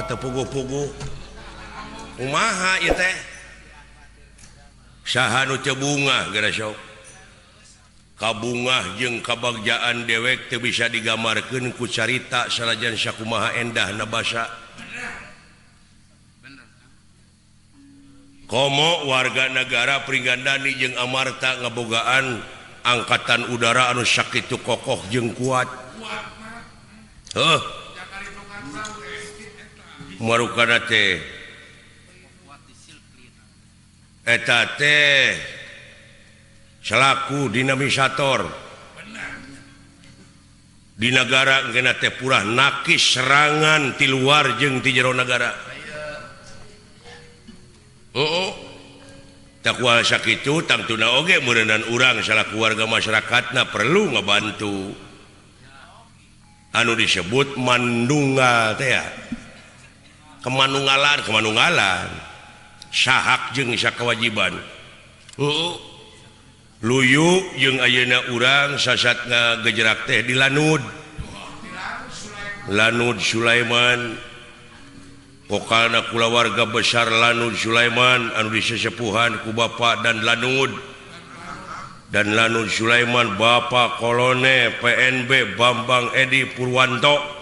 teu puguh-puguh. Kumaha ieu teh? Saha nu teu bungah geura sok. Kabungah jeung kabagjaan dewek teu bisa digambarkeun ku carita sanajan sakumaha endahna basa. Komo warga negara Pringgandani jeung Amarta ngabogaan angkatan udara anu sakitu kokoh jeung kuat. Heuh. Marukana teh eta teh selaku dinamisator di negara engkeuna teh purah nakis serangan ti luar jeung ti jero nagara. Oh, tak kuasa kitu tangtuna oge meureunan urang salaku warga masyarakatna perlu ngabantu anu disebut mandunggal teh ya. Kemanunggalan, kemanunggalan sahak jeung sakawajiban. Heeh. Luyu jeung ayeuna urang sasat ngagejerak teh di Lanud. Lanud Sulaiman. Pokalna kulawarga besar Lanud Sulaiman anu disesepuhan ku Bapak dan Lanud. Dan Lanud Sulaiman Bapak Kolonel PNB Bambang Edi Purwanto.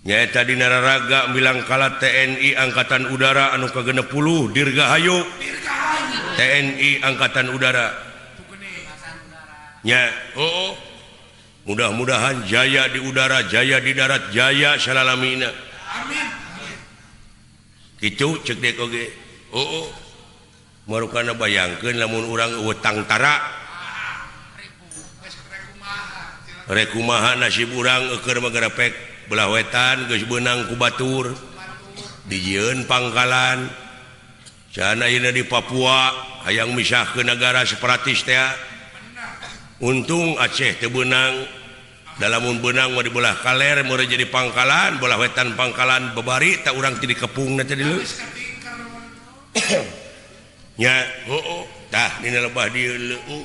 Nyaeta dina raraga milangkala TNI Angkatan Udara anu ka-60 Dirgahayu. TNI Angkatan Udara. Nya, oh. Mudah-mudahan jaya di udara, jaya di darat, jaya salalamina. Amin. Kitu cek dek oge. Oh, oh. Marukana bayangkeun lamun urang eueuh tangtara. Rek kumaha nasib urang eueur mah garapek belah wetan geus beunang ku batur. Dijieun pangkalan. Cenah ayeuna di Papua hayang misahkeun nagara separatis teh. Untung Aceh teu beunang, dalamun beunang mah di belah kaler meureun jadi pangkalan, belah wetan pangkalan babari tak urang ti dikepungna teh deuleu. Nya, heueuh, tah dina lebah dieu leueuh.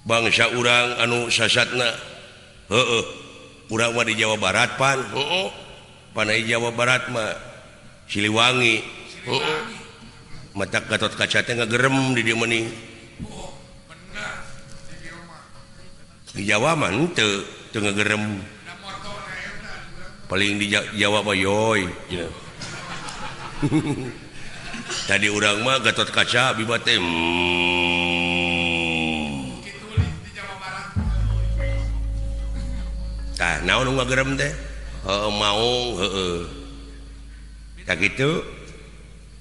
Bangsa urang anu sasatna heueuh, urang mah di Jawa Barat pan, heueuh. Pan ai Jawa Barat mah Siliwangi, heueuh. Mata Gatot Kaca teh ngagerem di dieu meuning. Di Jawa mah henteu, teu ngagerem. Paling di Jawa mah yoy. Tadi urang mah Gatot Kaca biba teh. Tah naon nu ngagerem teh? Heueuh maung heueuh. Tah kitu.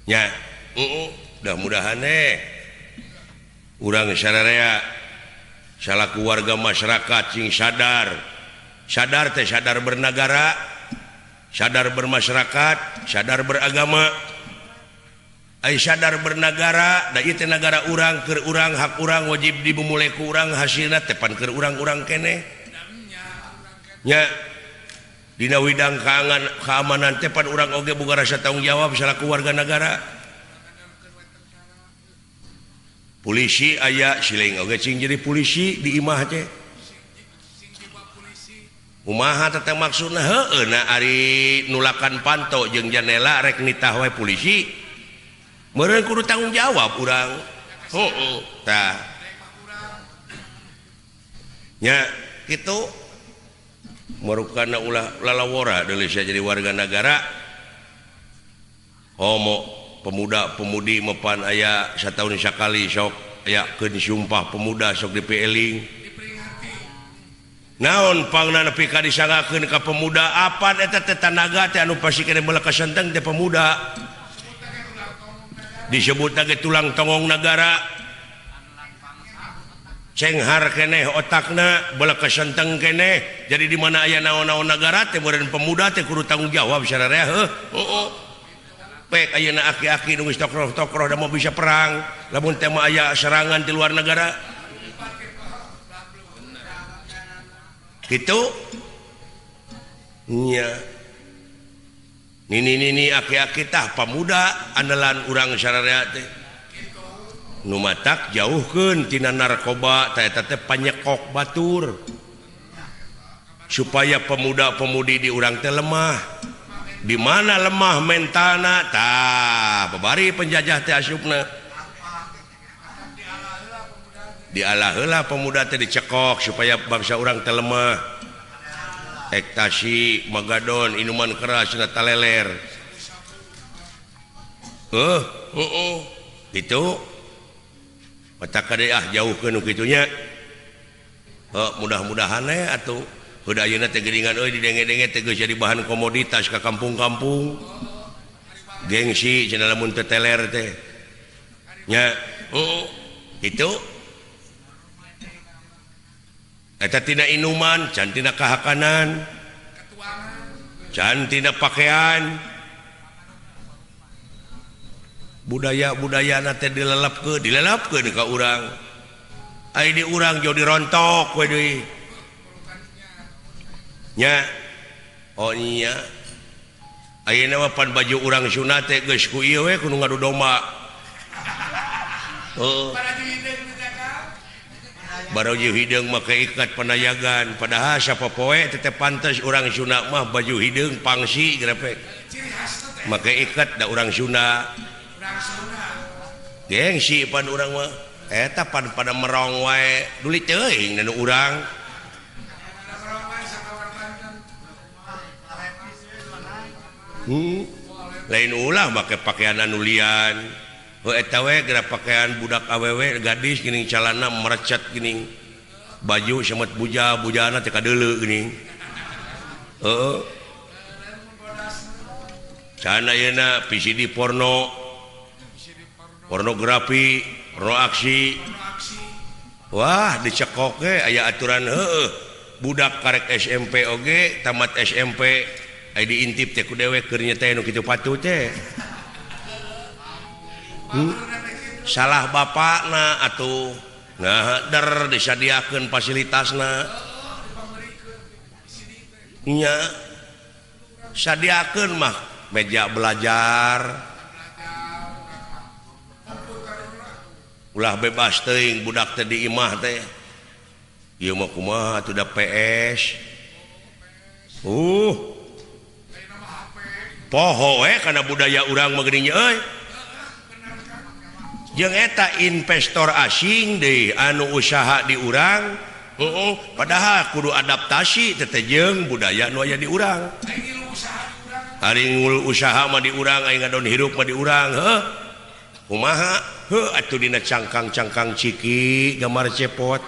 Nya, heeh, mudah-mudahan eh urang sararea salaku warga masyarakat sing sadar. Sadar teh sadar bernegara, sadar bermasyarakat, sadar beragama. Ai sadar bernegara, da ieu teh nagara urang, keur urang, hak urang, wajib dibumule ku urang, hasilna teh pan keur urang-urang keneh. Nya dina widang keamanan teh pan urang oge boga rasa tanggung jawab salaku warga negara. Polisi aya siling oge cing jadi polisi di imah teh. Kumaha teh maksudna heueuh na ari nulakan panto jeung janela rek nitah we polisi. Meureun kudu tanggung jawab urang. Heueuh tah. Nya kitu marukana ulah lalawora deui sia jadi warga negara. Homo pemuda-pemudi mepan aya sataun sakali sok aya keun sumpah pemuda sok dipieling. Naon pangna nepi ka disangakeun ka pemuda apan eta teh tanaga teh anu pasti keneh meulak kasenteng teh pemuda. Disebutna ge tulang tongong nagara. Cenghar keneh otakna beulak kasenteng keneh. Jadi di mana aya naon-naon nagara teh meureun pemuda teh kudu tanggung jawab sararea heuh. Heueuh. Pek ayeuna aki-aki nu geus tokroh-tokroh da mau bisa perang lamun teh mah aya serangan di luar negara. Kitu nya. Nini-nini aki-aki tah pamuda andalan urang sararea teh. Nu matak jauhkeun tina narkoba tah eta teh panyekok batur. Supaya pemuda-pemudi di urang teh lemah. Di mana lemah mentalna tah babari penjajah teh asupna. Dialah heula pemuda teh dicekok supaya bangsa urang teh lemah. Ektasi, magadon, inuman keras cenah taleler. Gitu. Mata kade ah jauhkeun nu kitu nya. Mudah-mudahan we atuh. Heuda ayeuna teh geuningan euy didenge-denge teh geus jadi bahan komoditas ka kampung-kampung. Gengsi cenah lamun teu teler teh. Nya, gitu. Eta tina inuman, can tina kahakanan, can tina pakaian. Budaya-budayana teh dilelepkeun ka urang. Ai di urang jauh dirontok we deui. Nya. Oh nya. Ayeuna mah pan baju urang Sunda teh geus ku ieu we kudu ngadu domba. Heeh. Baju hideung make ikat panayagan padahal sapopoe teh pantes urang Sunda mah baju hideung pangsi grepek make ikat da urang Sunda gengsi pan urang mah eta pan pada merong wae duli teuing nu urang lain ulah make pakaian anu lian. Oh, eta we geura pakaian budak awewe gadis geuning calana merecet geuning baju semet buja bujana teh kadeuleu geuning heeh can ayeuna VCD porno pornografi porno aksi wah dicekok ge aya aturan heueuh budak karek SMP oge tamat SMP aya diintip teh ku dewek keur nya teh nu kitu patuh teh. Salah bapakna atuh nah der disadiakeun fasilitasna nya sadiakeun mah meja belajar ulah bebas teuing budak teh di imah teh ieu mah kumaha atuh da PS poho we kana budaya urang mah geuning euy. Jeung eta investor asing deui anu usaha di urang padahal kudu adaptasi teh jeung budaya nu aya di urang. Ari ngul usaha mah di urang aing ngadon hirup mah di urang heuh kumaha heuh atuh dina cangkang-cangkang ciki gambar cepot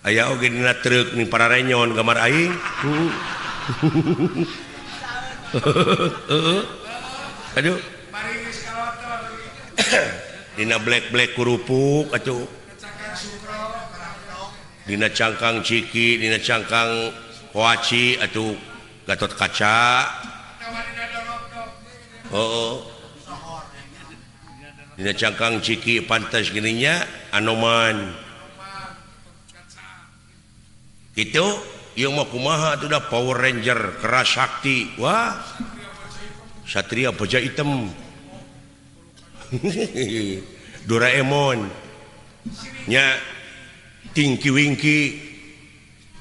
aya oge dina truk ning pararenyon gambar aing. Aduh. Dina black-black kerupuk atuh. Dina cangkang ciki, dina cangkang koaci atuh Gatot Kaca. Heeh. Dina cangkang ciki pantas gininya Anoman. Kitu ieu mah kumaha atuh da Power Ranger keras sakti. Wah. Satria Baja Hitam. Doraemon nya Tinky Winky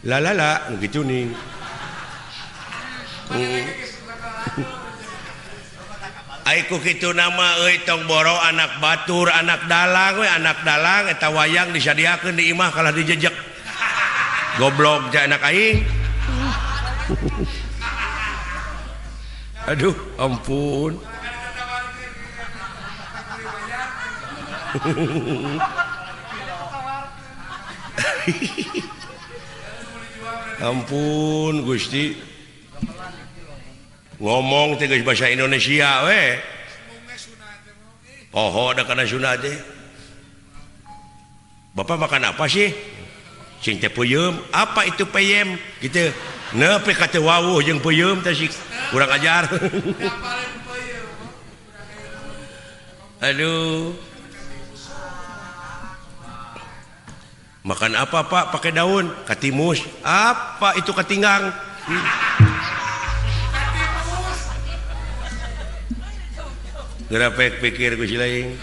lalala gitu nih. Aiku kitu nama euy tong boro anak batur anak dalang we anak dalang eta wayang disadiakeun di imah kalah dijejek goblok ja anak aing. Aduh ampun. Ampun Gusti. Ngomong teh geus bahasa Indonesia we. Poho da kana Sunda teh. Bapak makan apa sih? Cing teh peuyeum. Apa itu peyem? Gitu. Nepi ka teu wawuh jeung peuyeum teh sih kurang ajar. Aduh. Makan apa Pak? Pakai daun katimus. Apa itu katinggang? Gerapek pikir ku si lain.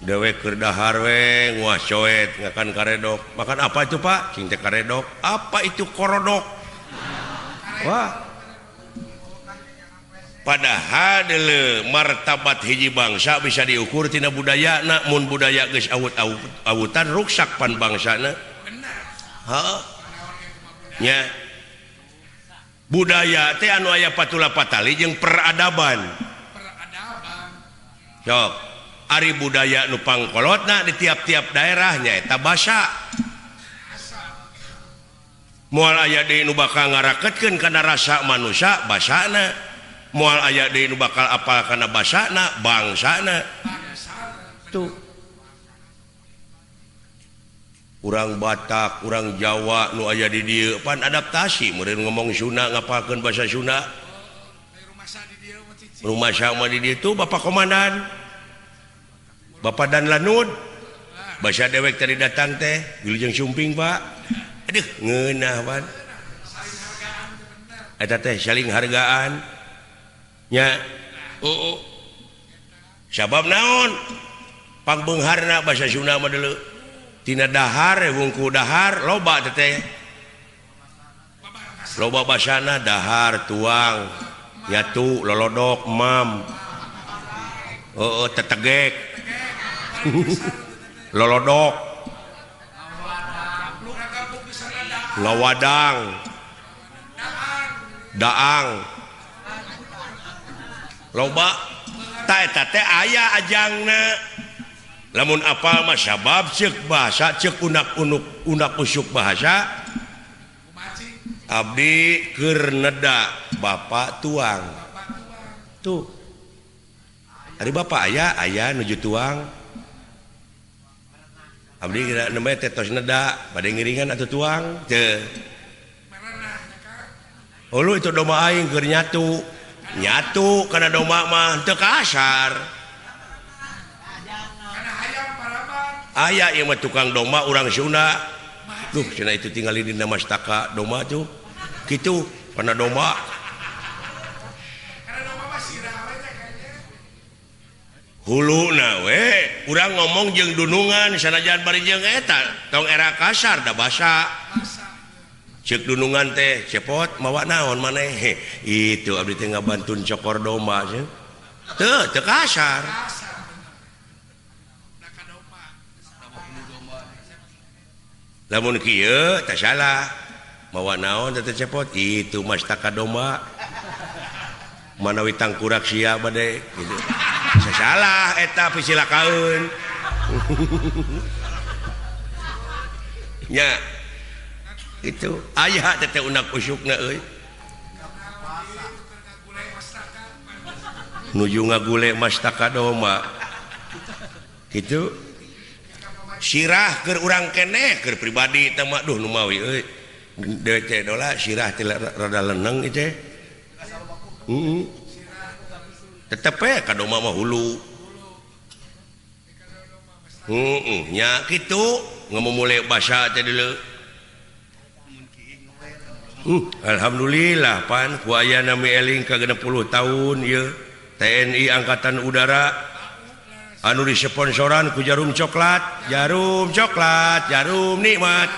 Dewek keur dahar we nguas coet ngakan karedok. Makan apa itu Pak? Cing teh karedok. Apa itu korodok? Wah. Padahal deuleu martabat hiji bangsa bisa diukur tina budayana, mun budaya geus awut-awutan ruksak pan bangsana. Heeh. Nya. Budaya teh anu aya patula patali jeung peradaban. Peradaban. Sok, ari budaya nu pangkolotna di tiap-tiap daerah nyaeta basa. Moal aya deui nu bakal ngaraketkeun kana rasa manusia basana. Moal aya deui nu bakal apal kana basana bangsana. Tuh. Urang Batak, urang Jawa nu aya di dieu pan adaptasi meureun ngomong Sunda ngapalkeun bahasa Sunda. Rumah sama di dieu tuh Bapak Komandan. Bapak Dan Lanud. Bahasa dewek tadi datang teh, wilujeng sumping, Pak. Aduh, ngeunah pan. Eta teh saling hargaan. Nya. Heeh. Sabab naon? Pangbeungharna bahasa Sunda mah deuleu. Tina dahar wungku dahar loba teh loba basana dahar tuang nyatu lolodok mam oh tetegek lolodok ngawadang daang loba ta eta teh aya ajangna. Lamun apal mah sabab ceuk bahasa ceuk unak-unuk unak usuk bahasa abdi keur neda bapak tuang tuh ari bapak aya aya nuju tuang abdi kira nembe teh tos neda bade ngiringan atuh tuang teu ulu itu domba aing keur nyatu nyatu kana domba mah teu kasar. Aya ieu mah tukang domba urang Sunda. Duh cenah itu tinggalin dina mastaka domba tuh. Kitu kana domba. Kana domba mah sirah we teh kayaknya. Huluna we urang ngomong jeung dunungan sanajan bari jeung eta tong era kasar da basa. Ceuk dunungan teh cepot mawa naon maneh. Itu abdi teh ngabantun cokor domba cenah. Teu teu kasar. Lamun kieu teh salah mawa naon teh cepot itu mastaka domba manawi tangkurak sia bade gitu salah eta pisilakaeun nya itu aya teh unak usukna euy nuju ngagule mastaka domba kitu sirah keur urang keneh keur pribadi teh mah duh nu mawi euy dewek teh dola sirah teh rada leneng ieu teh heeh tetep we ka domba mah hulu heeh nya kitu ngamumule basa teh deuleu. Alhamdulillah pan ku aya nami eling ka 60 tahun ieu TNI Angkatan Udara anu disponsoran ku jarum coklat, jarum coklat, jarum nikmat.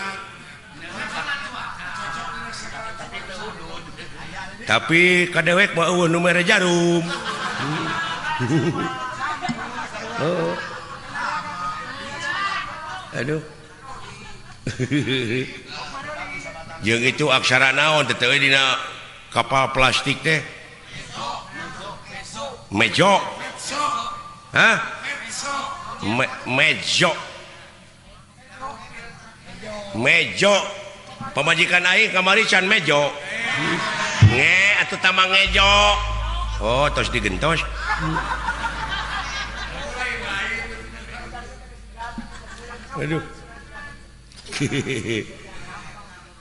Tapi kadewek mah eueuh nu mere jarum. Oh. Aduh. Jeung itu aksara naon teh teh dina kapal plastik teh? Mejo. Hah? Mejo. Mejo. Pamajikan aing kamari can mejo. Nge atuh tamang ngejo. Oh, tos digentos. Aduh.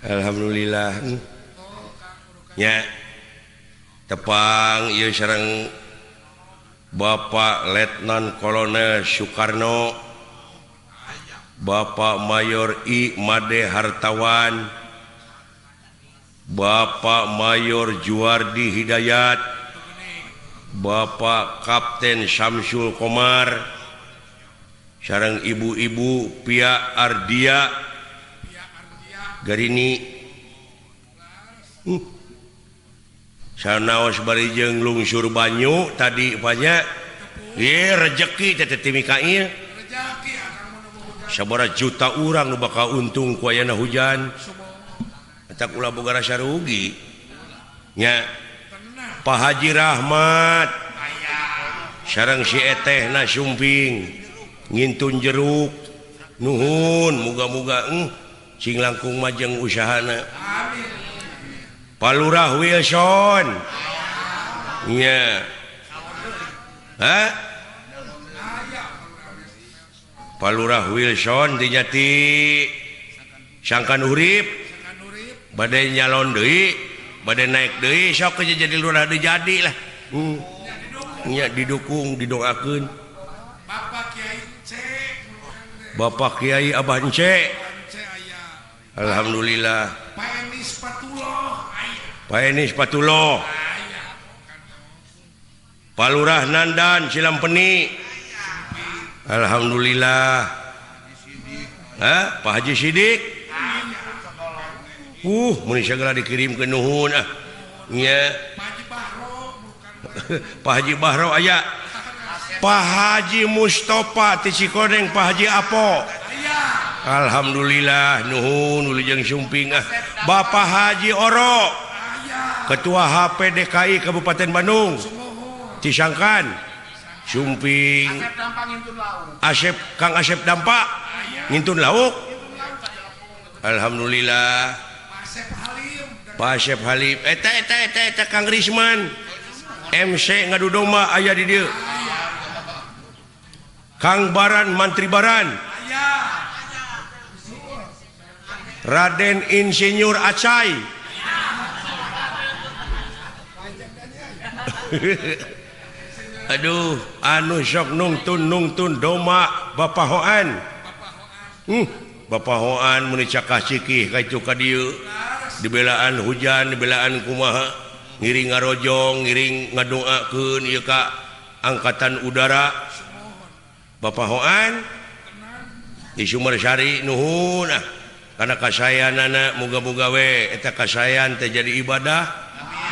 Alhamdulillah. Nya. Tepang ieu sareng Bapak Letnan Kolonel Soekarno, Bapak Mayor I Made Hartawan, Bapak Mayor Juardi Hidayat, Bapak Kapten Samsul Komar, Sareng ibu-ibu Pia Ardia Garini. Sanaos bari jeung lungsur banyu tadi banyak. Ye rejeki teh ti Mikail. Sabaraha juta urang nu bakal untung ku ayana hujan. Eta ulah boga rasa rugi. Nya Pak Haji Rahmat sareng si etehna Sumping ngintun jeruk nuhun muga-muga sing langkung majeng usahana. Pak Lurah Wilson nya. Hah? Pak Lurah Wilson dinyati Sangkan Urip badai nyalon deui, badai naik deui, sok aja jadi lurah deui jadi lah. Nya didukung, didoakeun. Bapak Kiai C. Bapak Kiai Abah Ence. Alhamdulillah. Pak Enis Patuloh. Pak Enis Patuloh. Pak Lurah Nandan Silampeni. Alhamdulillah. Hah? Pak Haji Sidik. Mun segala dikirim ke nuhun ah. Nya. Pak Haji Bahro aya. Pak Haji Mustafa ti Cikoneng, Pak Haji Apo. Alhamdulillah nuhun wilujeng sumping ah. Bapak Haji Oro. Ketua HPDKI Kabupaten Bandung. Cisangkan. Sumping. Asep Kang Asep Dampak ngintun lauk. Alhamdulillah. Pak Asep Halim eta eta eta eta Kang Risman MC ngadu domba aya di dieu. Kang Baran Mantri Baran. Raden Insinyur Acai. Aduh, anu sok nungtun domba Bapak Hoan. Bapak Hoan mun cakah cikih ka itu ka dieu. Dibelaan hujan, dibelaan kumaha, ngiring ngarojong, ngiring ngadoakeun ieu ka angkatan udara. Bapak Hoan di Sumersari nuhun ah. Kana kasayanana muga-muga we eta kasayan teh jadi ibadah.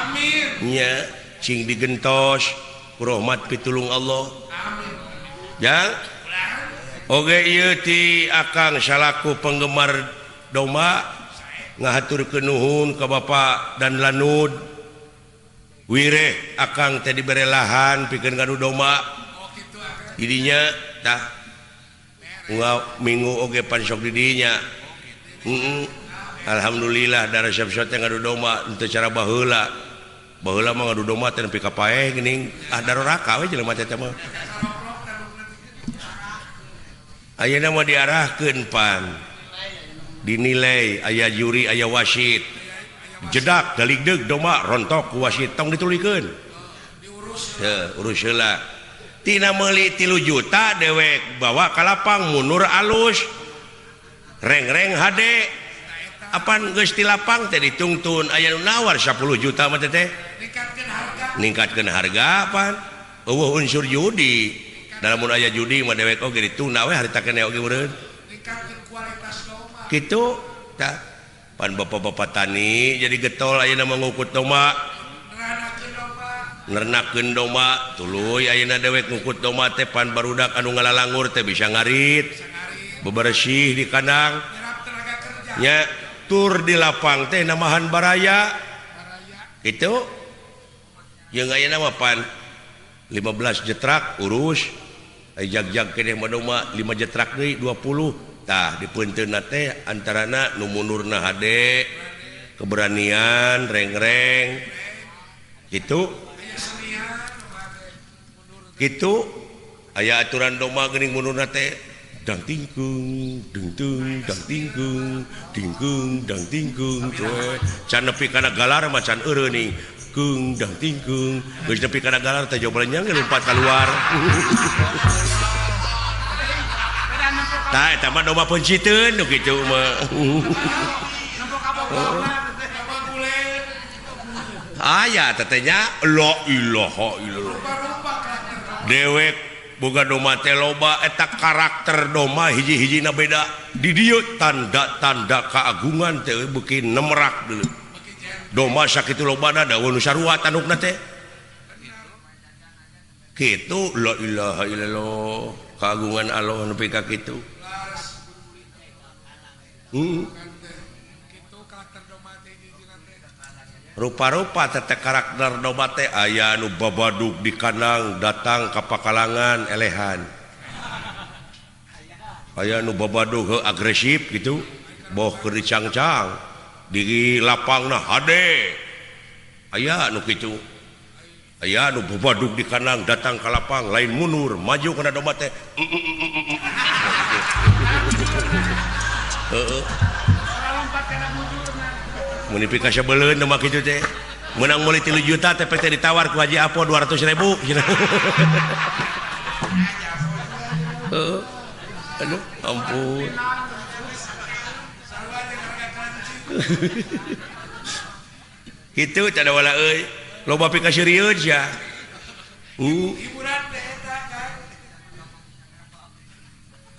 Amin. Nya cing digentos ku rahmat pitulung Allah. Amin. Jang oge ieu ti akang salaku penggemar domba ngahaturkeun nuhun ka Bapak dan Lanud Wireh akang teh dibere lahan pikeun ngadu domba. Didinya tah minggu oge pan sok di dinya. Alhamdulillah da resep teh ngadu domba teu cara baheula. Baheula mah ngadu domba teh nepi ka paeh geuning ah daroraka we jelema teh mah. Ayeuna mah diarahkeun pan. Dinilai aya juri aya wasit. Jedak daligdeug domba rontok ku wasit tong ditulikeun. Heuh, urus heula. Tina meuli 3 juta dewek bawa ka lapang mundur alus. Reng-reng hade. Apan geus ti lapang teh ditungtun aya nu nawar 10 juta mah teh. Ningkatkeun harga. Ningkatkeun harga pan. Eueuh unsur judi. Dalam mun aya judi mah dewek oge ditunda we harita keneh oge meureun. Ningkatkeun kualitas domba. Kitu tah. Pan bapak-bapak tani jadi getol ayeuna mah ngukut domba. Nernakeun domba tuluy ayeuna dewek ngukut domba teh pan barudak anu ngalalangur teh bisa ngarit. Bebersih di kandang. Nya tur di lapang teh namahan baraya. Kitu. Jeung ayeuna mah pan 15 jetrak urus. Ai jag-jag keneh mah domba 5 jetrak deui 20. Tah dipeunteunna teh antarana nu mundurna hade, keberanian, reng-reng. Kitu. Kitu aya aturan domba geuning mundurna teh dang tingkung, ding dang tingkung, dingkung, dang tingkung. Can nepi kana galar mah can eureun kung dang tingkung. Geus nepi kana galar teh joblenyang ge lompat keluar. Tah eta mah domba peunciteun nu kitu mah. Aya teteh nya la ilaha illallah. Dewek Boga domba teh loba eta karakter domba hiji-hijina beda. Di dieu tanda-tanda keagungan teh beuki nemerak deui. Domba sakitu lobana da nu sarua tandukna teh. Kitu la ilaha illallah keagungan Allah nepi ka kitu. Rupa-rupa teh karakter domba teh aya anu babadug di kandang datang ka pakalangan elehan. Aya anu babadug agresif gitu, boh keur dicangcang di lapangna hade. Aya anu kitu. Aya anu babadug di kandang datang ka lapang lain mundur maju kana domba teh. Heeh. Mun nepi ka sabeleun domba kitu teh. Meunang meuli 3 juta teh teh ditawar ku Haji Apo 200.000. Heeh. Aduh, ampun. Kitu cada wala euy. Loba pikaseurieun sia. Hiburan teh eta kan.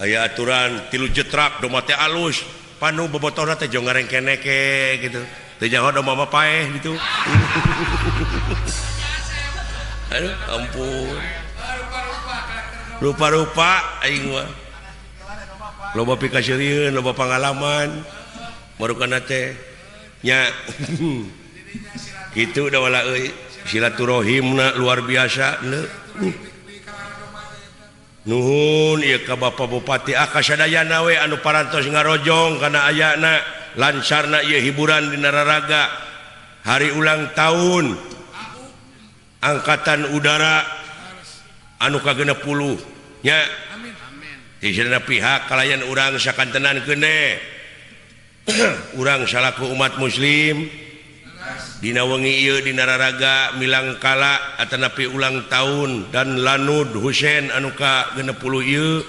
Aya aturan 3 jetrak domba teh alus. Panu bobotohna teh jong ngarengkeneke gitu. Teu nyaho domba mah paeh gitu. Aduh, ampun. Rupa-rupa aing mah. Loba pikaseurieun, loba pangalaman. Marukana teh nya. Kitu da wala euy. Silaturahimna luar biasa leuh. Nuhun ieu ka Bapak Bupati Akasadayana we anu parantos ngarojong kana ayana lancarna ieu hiburan dina raraga hari ulang tahun Angkatan Udara anu ka-60 nya. Amin. Ti pihak kalayan urang sakantenan keune urang salaku umat muslim dina wengi ieu dina raraga milangkala atanapi ulang tahun dan Lanud Husein anu ka-60 ieu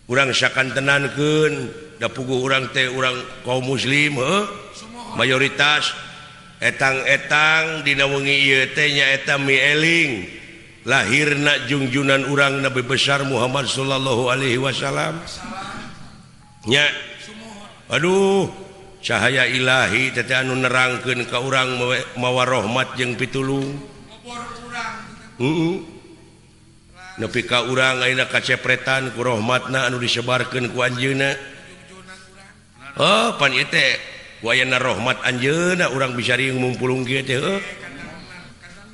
urang sakantenankeun da puguh urang teh urang kaum muslim heuh mayoritas etang-etang dina wengi ieu teh nyaeta mieling lahirna jungjunan urang Nabi besar Muhammad sallallahu alaihi wasallam nya. Aduh, cahaya ilahi teh anu nerangkeun ka urang mawa rahmat jeung pitulung. Heeh. Nepi ka urang ayeuna kacepretan ku rahmatna anu disebarkeun ku anjeunna. Oh, pan ieu teh ku ayana rahmat anjeunna urang bisa riung mumpulung kieu teh heuh.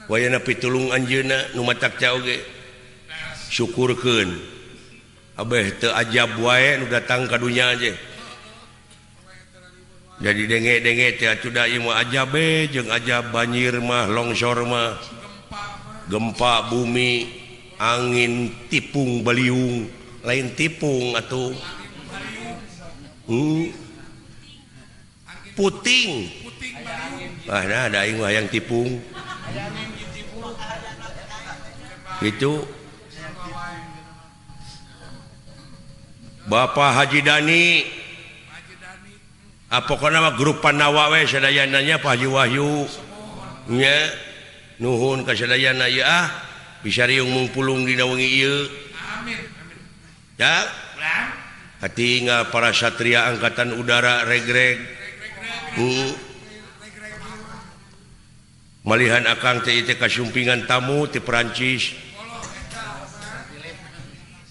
Ku ayana pitulung anjeunna nu matak ca oge. Syukurkeun. Abeh teu ajab wae nu datang ka dunya aja. Jadi denge-denge teh atuh da ieu mah ajab we jeung ajab banjir mah longsor mah gempa bumi angin tipung baliung lain tipung atuh puting ah nah ada aing mah hayang tipung itu. Bapak Haji Dani pokokna mah grup Panawa we sadayananya Pak Haji Wahyu nya nuhun ka sadayana ieu ah bisa riung mungpulung dina wengi ieu. Amin. Ya katinggal para satria angkatan udara regreg. Malihan akang teh teh kasumpingan tamu ti Perancis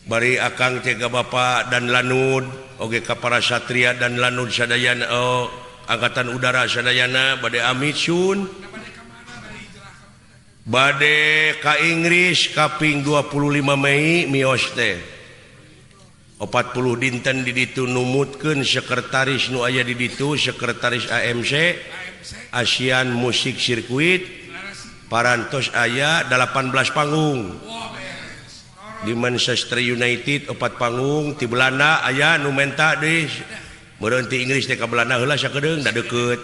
bari akang teh ka Bapak dan Lanud oge ka para satria dan Lanud sadayana oh, angkatan udara sadayana bade amit sun bade ka Inggris kaping 25 Mei mios teh 40 dinten di ditu numutkeun sekretaris nu aya di ditu sekretaris AMC ASEAN Music Circuit parantos aya 18 panggung di Manchester United 4 panggung di Belanda aya nu menta deui meureun ti Inggris teh ka Belanda heula sakedeung da deukeut.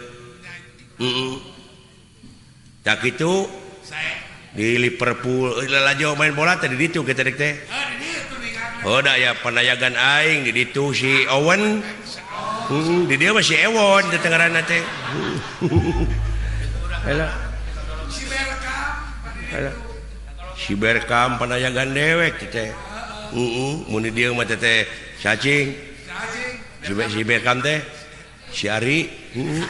Heeh. Tak kitu di Liverpool lalajo main bola teh di ditu kitu dek teh. Oh da aya panayagan aing di ditu si Owen. Heeh, di dieu mah si Ewon teh ngaranna teh. Heula. Si Si Berkam panayagan dewek teh. Heeh, mun di dieu mah teh cacing. Si Berkam teh si Ari. Heeh.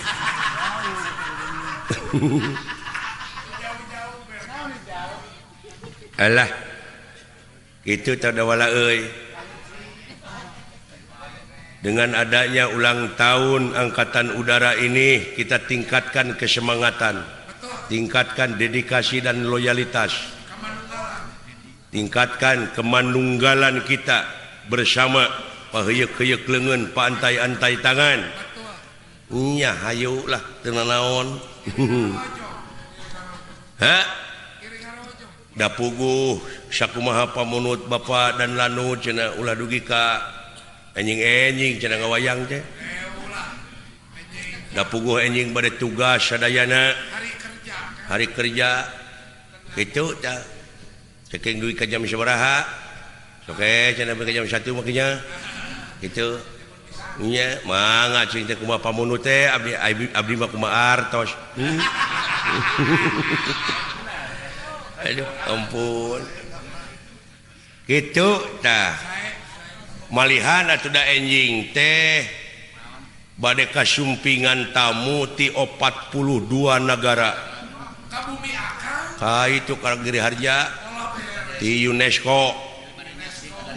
Alah. Kitu teh dawala euy. Dengan adanya ulang tahun Angkatan Udara ini kita tingkatkan kesemangatan, tingkatkan dedikasi dan loyalitas, tingkatkan kemanunggalan kita bersama, paheuyeuk-heuyeuk leungeun, paantai-antai tangan. Nya hayu lah teu nanaon. Ha? Da puguh sakumaha pamunut Bapak dan Lanud cenah ulah dugi ka enjing-enjing cenah ngawayang teh. Da puguh enjing bade tugas sadayana hari kerja kitu tah. Ceking duit ka jam sabaraha? Sok cenah ka jam 1 makinya. Kitu. Nya mangga cing teh kumaha pamunut teh abdi abdi mah kumaha artos. Aduh ampun. Kitu tah. Malihan atuh da enjing teh bade kasumpingan tamu ti 42 nagara. Ka itu ka Giri Harja ti UNESCO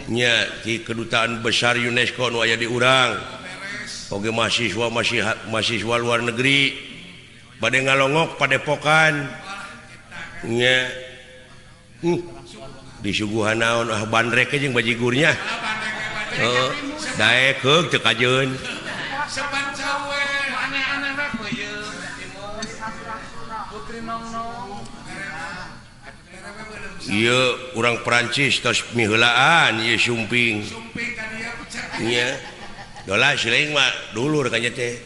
nya ti kedutaan besar UNESCO nu aya di urang. Oge mahasiswa mahasiswa luar negeri bade ngalongok padepokan nya. Disuguhan naon ah bandrek jeung bajigurnya. Heeh, daek heug teu kajeun. Ieu urang Perancis tos miheulaan ieu sumping. Nya. Dolah siling mah dulur ka nya teh.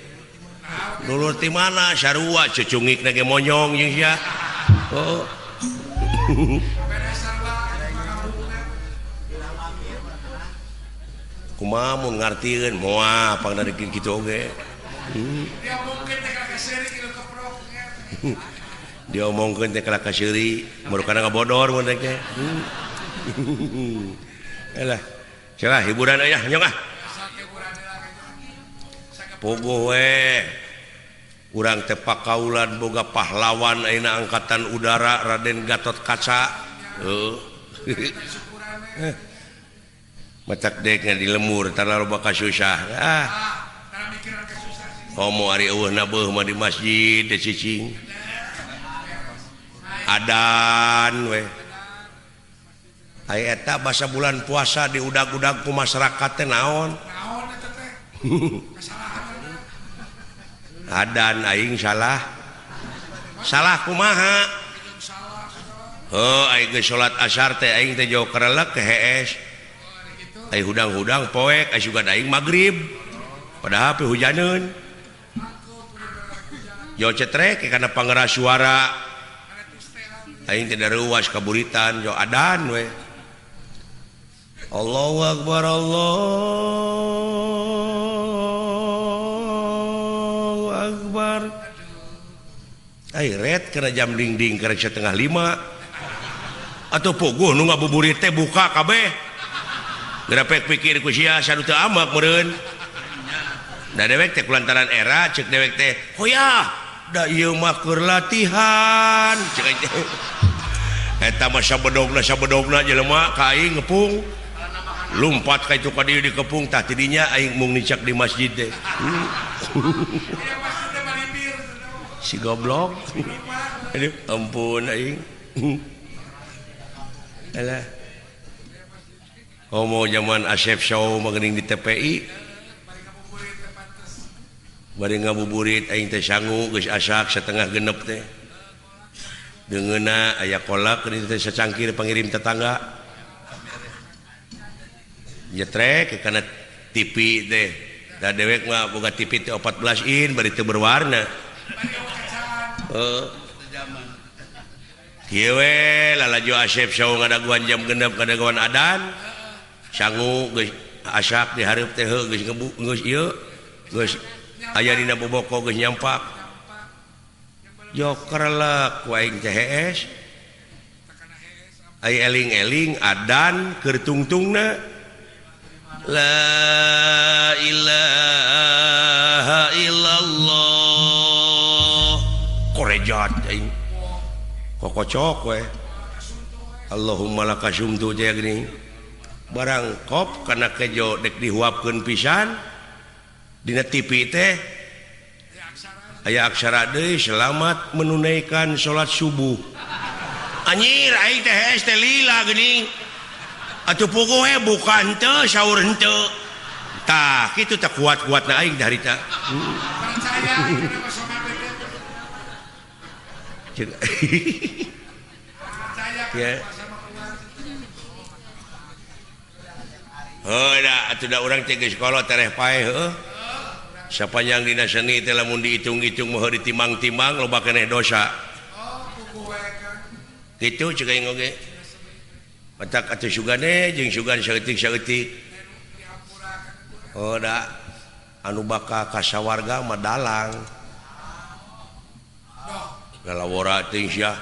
Dulur ti mana sarua cucungikna ge monyong jeung sia. Oh. Kumaha mun ngartieun moal pangdarekeun kitu oge. Diomongkeun teh kalah ka seuri, marukana ngabodor mun rek teh. Alah, salah hiburan aya nyong ah. Puguh we. Urang teh pakaulan boga pahlawan ayeuna Angkatan Udara Raden Gatot Kaca. Heuh. Matak dekna di lemur tara loba kasusah. Ah. Komo ari eueuhna beuh mah di masjid teh cicing. Adan we. Ai eta basa bulan puasa diudag-udag ku masyarakat teh naon? Naon eta teh? Adan aing salah. Salah kumaha? Heuh aing geus salat asar teh aing teh jauh karelek ke hees. Ai hudang-hudang poek ai sugan aing magrib. Padahal pe hujaneun. Yo cetrek kana pangeras suara. Aing teh daruas kaburitan yo adan we. Allahu akbar Allahu akbar. Ai ret kana jam dingding kana 4:30. Atuh puguh nu ngabuburit teh buka kabeh. Gerapek pikir ku sia sadu teu amak meureun. Da dewek teh kulantaran era ceuk dewek teh, "Hoyah, da ieu mah keur latihan." Ceuk teh. Eta mah sabedogna jelema ka aing ngepung. Lumpat ka itu ka dieu dikepung tah tidinya aing mung nicak di masjid teh. Si goblok. Aduh, ampun aing. Alah. Homo zaman Asep Show mah geuning di TPI. Bari ngabuburit aing teh sangu geus asak 5:30 teh. Deungeunna aya kolak geuning teh sacangkir pangirim tetangga. Jetrek kana TV teh. Da dewek mah boga TV teh 14 in bari teu berwarna. Heeh. Kieu we lalajo Asep Show ngadaguan jam 6 ngadaguan adan. Sangu geus asak di hareup teh heuh geus ngebu geus ieu geus aya dina boboko geus nyampak. Joker lah ku aing teh hees. Ai eling-eling adan keur tungtungna la ilaha illallah korejat aing kokocok we Allahumma lakasumtu teh geuning barang kop kana kejo dek dihuapkeun pisan dina TV teh aya aksara deui selamat menunaikan salat subuh. Anjir aing teh hese teh lila geuning atuh puguh we buka henteu sahur henteu tah kitu teh kuat-kuatna aing harita. Percaya ya. Heuh da atuh da urang teh geus kolot tereh paeh heuh. Sapanjang dina seni teh lamun diitung-itung mah ditimang-timang loba keneh dosa. Kitu cek aing oge. Matak atuh sugane jeung sugan saeutik-saeutik. Oh da anu bakal ka sawarga mah dalang. Lalawora teuing sia.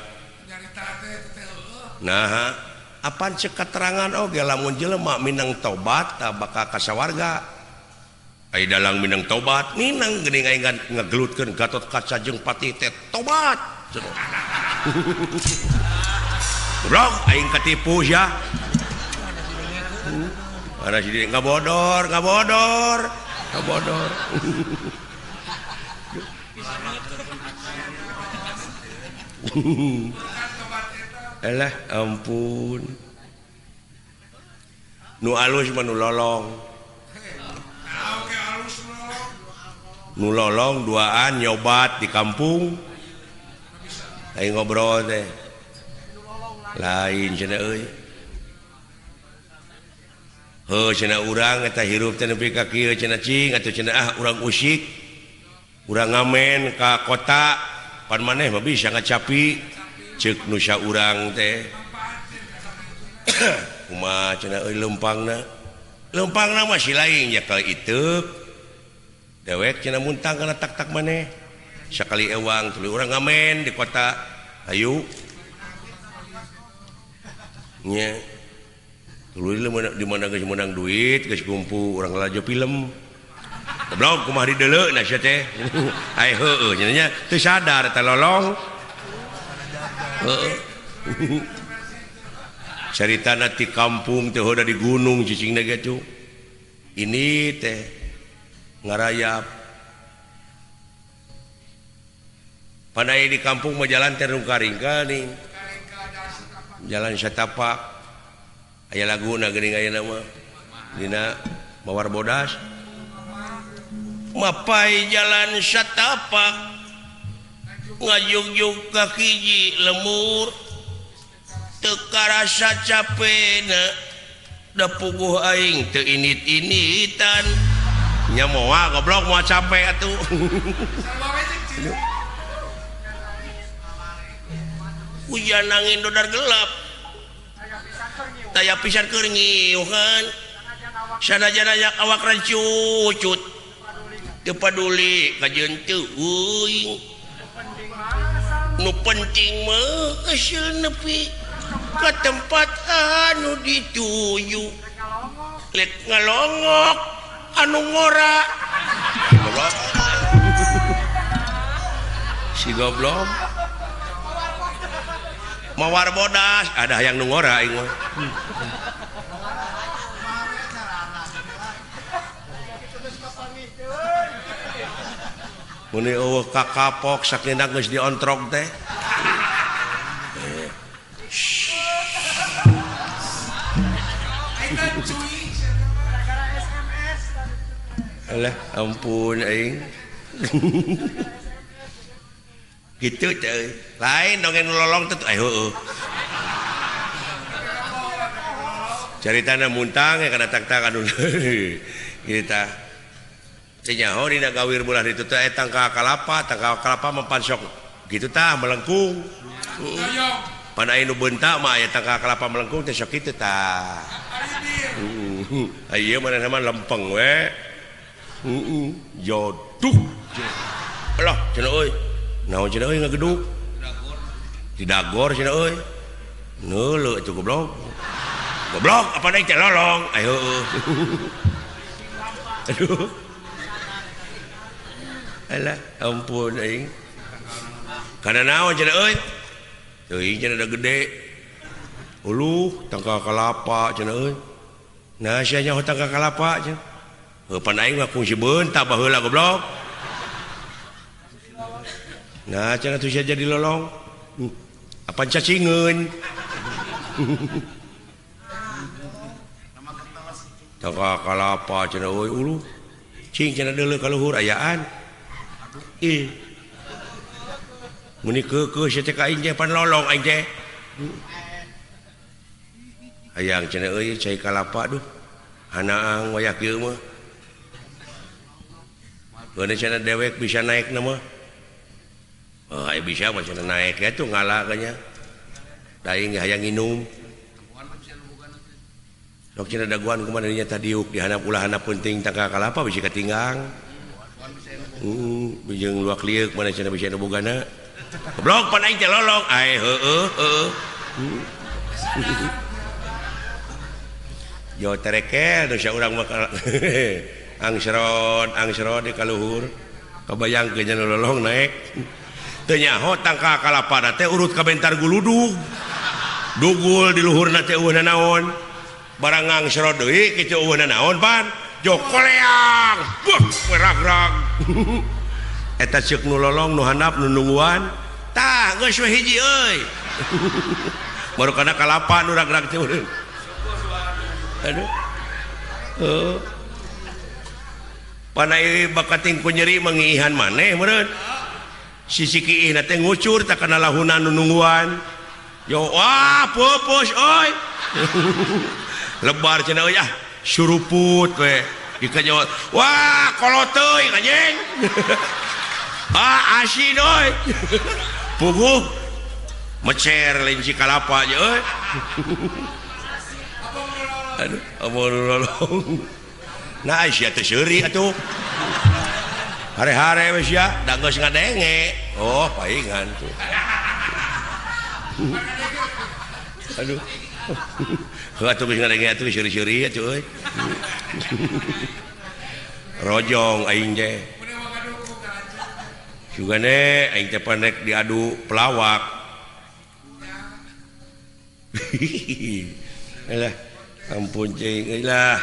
Nah, apan cek katerangan oge lamun jelema minang tobat tah bakal ka sawarga. Ai dalang minang tobat, minang geuning aing ngagelutkeun Gatot Kaca jeung Patih teh tobat. Goblok aing katipu sia. Mana si diri ngabodor, ngabodor, ngabodor. Alah ampun. Nu alus mah nu lolong. Nu lolong duaan nyobat di kampung. Aing ngobrol teh. Lain cenah euy. Heuh cenah urang eta hirup teh nepi ka kieu cenah cing atuh cenah ah urang usik. Urang ngamen ka kota pan maneh mah bisa ngacapi ceuk nu saurang teh. Kumaha cenah euy leumpangna. Leumpangna mah si lain ya kali iteuk. Dewek cenah muntang kana tak-tak maneh. Sakali ewang tuluy urang ngamen di kota. Hayu. Nya. Tuluy di mana geus meunang duit, geus kumpul urang lalajo film. Goblok kumaha dideuleu na sia teh. Ai heueuh nya nya teu sadar teh lolong. Heeh. Caritana ti kampung teh hoda di gunung cicingna ge tuh. Ini teh ngarayap. Pandai di kampung mah jalan teh rungka-ringka nih. Jalan satapak. Aya laguna geuning ayeuna mah. Dina Mawar Bodas. Mapai jalan satapak ngajugjug ka hiji lemur teu karasa capena da puguh aing teu init-initan nya moal goblok moal capek atuh. Hujan angin dodar gelap taya pisan keur ngiuhan sanajan aya awak rancucut teu paduli kajeun teu euing nu penting mah euseul nepi ka tempat anu dituju lek ngalongok anu ngora. Goblok si goblok Mawar Bodas ada yang nu ngora aing mah. Muni eueuh kakapok sakinda geus diontrok teh. Alah ampun aing. Gitu teh. Lain dongeng lolong teh heueuh. Caritana muntang ya kana tak-tak anu. Kitu tah. Teu nyaho dina gawir bulah ditu teh tangkal kalapa, tangkal kalapa mah pan sok kitu tah melengkung. Pan aya nu beunta mah aya tangkal kalapa melengkung teh sok kitu tah. Ieu manehna mah lempeng we. Heeh, joduh. Alah cenah euy. Naon cenah euy ngageduk? Didagor cenah euy. Neuleuh atuh goblok. Goblok apa deui teh lolong. Ayo. Aduh. Alah, ampun aing. Kana naon cenah euy? Teuing cenah da gede. Uluh tangkal kalapa cenah euy. Nah sia nyaho tangkal kalapa cenah. Heuh pan aing mah kungsi beunta baheula goblok. Nah cenah tuh sia jadi lolong. Apan cacingeun. Tangkal kalapa cenah euy uluh. Cing cenah deuleu ka luhur ayaan. Ih. Meni keukeuh sia teh ka aing teh pan lolong aing teh. Hayang cenah euy cai kalapa duh. Hanaang wayah kieu mah. Geuna cenah dewek bisa naek na mah. Oh, aya bisa mah cenah naek ya tuh ngala kanya. Da aing hayang nginum. Sok cenah daguan kumaha dinya tadiuk di handap ulah handap penting tangkal kalapa bisi katinggang. Bijeng luak lieuk mana cenah bisa nu bogana. Goblok pan aing teh lolong. Ae heueuh heueuh. Jo terekel nu sia urang mah angsrod angsrod di kaluhur. Kabayangkeun nya nu lolong naek. Teu nyaho tangkal kalapa teh urut ka bentar guludug. Dugul di luhurna teh eueuh nanaon. Barang ngangsrod deui kitu eueuh nanaon pan. Jo koleang, buh, ragrag. Eta ceuk nu lolong nu handap nu nungguan. Tah, geus we hiji euy. Baru kana kalapa nu ragrag teh. Aduh. Heuh. Panai bakating ku nyeri mangiihan maneh meureun. Sisi kiihna teh ngucur tak kana lahuna nu nungguan. Yo wah pupus euy. Lebar cenah euy ah. Suruput we dikajawab wah kolot teuing anjing. Ah asin euy. Puguh mecer lenci kalapa aja euy. Aduh amun lolong. Nah sia teh seuri atuh. Hare-hare we sia da geus ngadenge. Oh paingan tuh. Aduh. Heuh atuh geus ngadenge atuh seuri-seuri atuh euy. Rojong aing teh. Sugane aing teh pandek diadu pelawak. Alah, ampun cing euy lah.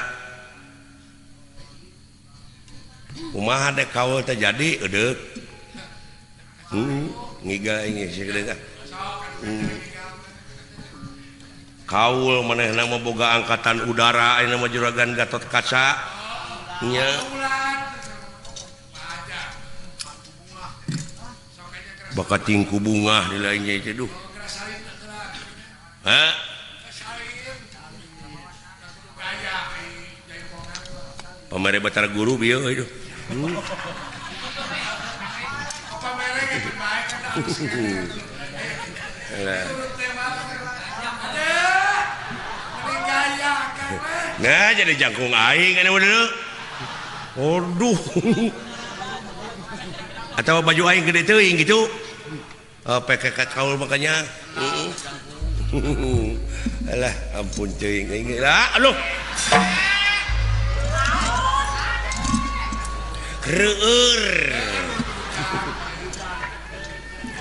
Kumaha dek kaul teh jadi eudeuk. Ngiga aing geus ah. Kaul manehna mah boga angkatan udara ayeuna mah juragan Gatot Kaca nya. Bakating ku bungah di lainnya itu duh. Hah? Pamere Batara Guru bieu euy duh. Nah jadi jangkung aing anu dulu. Aduh. Atau baju aing gede teuing gitu. PKK kaul makanya. Alah ampun teuing aing lah. Aduh. Reur.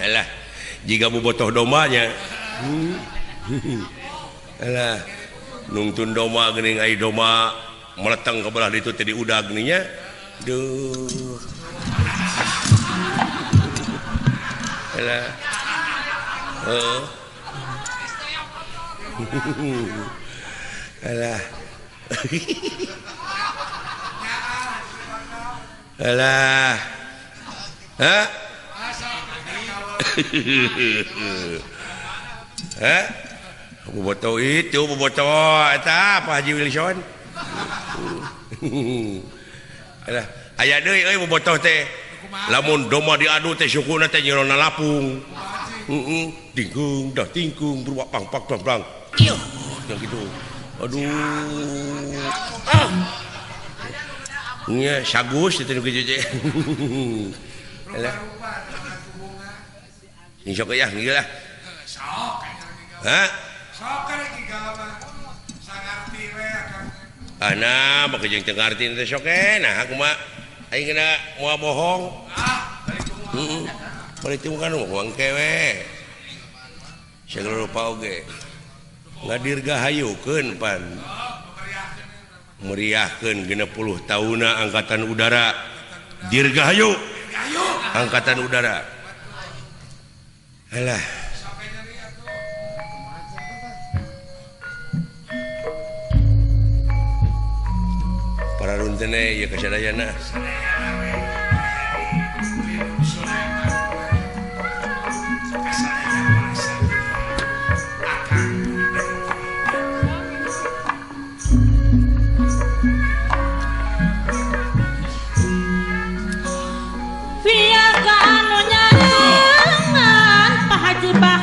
Alah, jika bobotoh dombanya. Alah, nungtun domba geuning ai domba meleteng ke belah ditu teh diudag geuning nya. Duh. Alah. Heeh. Alah. Alah. Hah? Hah? Bobotoh itu bobotoh eta Pak Haji Wilson. Alah, aya deui euy bobotoh teh. Lamun domba diadu teh sukuna teh nyerona lapung. Heeh, tingkung dah tingkung berubah pang pang pang pang. Ieuh, yang gitu. Aduh. Ah. Nya sagus itu nu kitu teh. Alah. Insya Allah ya, lah. Hah? Sok lagi mah sangarti we akang. Ana make jeung teu ngarti teh sok nah aku mah aing kena moal bohong. Ah, balik tunggu. Heeh. Balik tunggu kan uang kewe. Segala rupa oge. Ngadirgahayukeun pan. Meriahkeun 60 tahunna Angkatan Udara. Dirgahayu. Angkatan Udara. Alah. Para runtene ieu kasadayana. Via ka anu nyarengan Pak Haji Bakti.